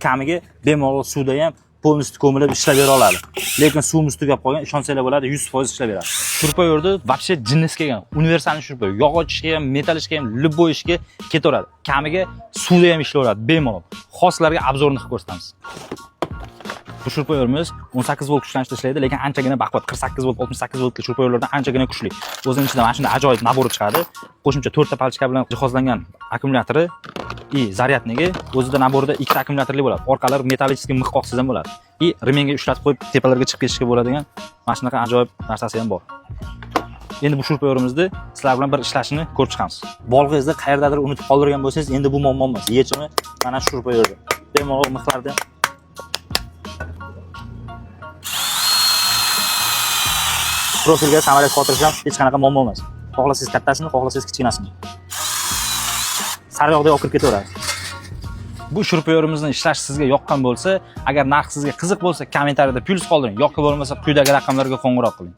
Kamiga bemalol suvda ham полностью ko'milib ishlab bera oladi. Lekin suvimiz tugab qolgan, ishonsanglar bo'ladi, 100% ishlab beradi. Шуруповёрт ni вообще jinnisi kelgan, универсальный шуруповёрт. Yog'och ishga ham, metall ishga ham, любой ishga ketaveradi. Kamiga suvda ham ishlayveradi bemalol. Xoslarga обзор ni qilib ko'rsatamiz. Bu шуруповёрт imiz 18 volt kuchlanishda ishlaydi, lekin anchagina baquvvat, 48 volt, 68 voltli шуруповёрт lardan anchagina kuchli. O'zining ichida mana shunday ajoyib набор i chiqadi. Qo'shimcha 4 ta палочка bilan jihozlangan akkumulyatori и зарядник i o'zida набор ida ikkita akkumulyatorli bo'ladi. Orqalari металлический mix qoqsangiz ham bo'ladi. И ремень ga ushlatib qo'yib tepalarga chiqib ketishga bo'ladigan mana shunaqa ajoyib narsasi ham bor. Endi bu шуруповёрт imizni sizlar bilan bir ishlashini ko'rib chiqamiz. Bolg'ingizni qayerdadir unutib qoldirgan bo'lsangiz, endi bu muammo emas. Yechimi mana shu шуруповёрт da. Bemalol mixlarni profilga samolyot qotirish ham hech qanaqa muammo emas. Xohlasangiz kattasini, xohlasangiz kichkinasini. Sariyog'dek olib kirib ketaveradi. Bu шуруповёрт imizni ishlash sizga yoqqan bo'lsa, agar narx sizga qiziq bo'lsa, kommentariyada plyus qoldiring yoki bo'lmasa quyidagi raqamlarga qo'ng'iroq qiling.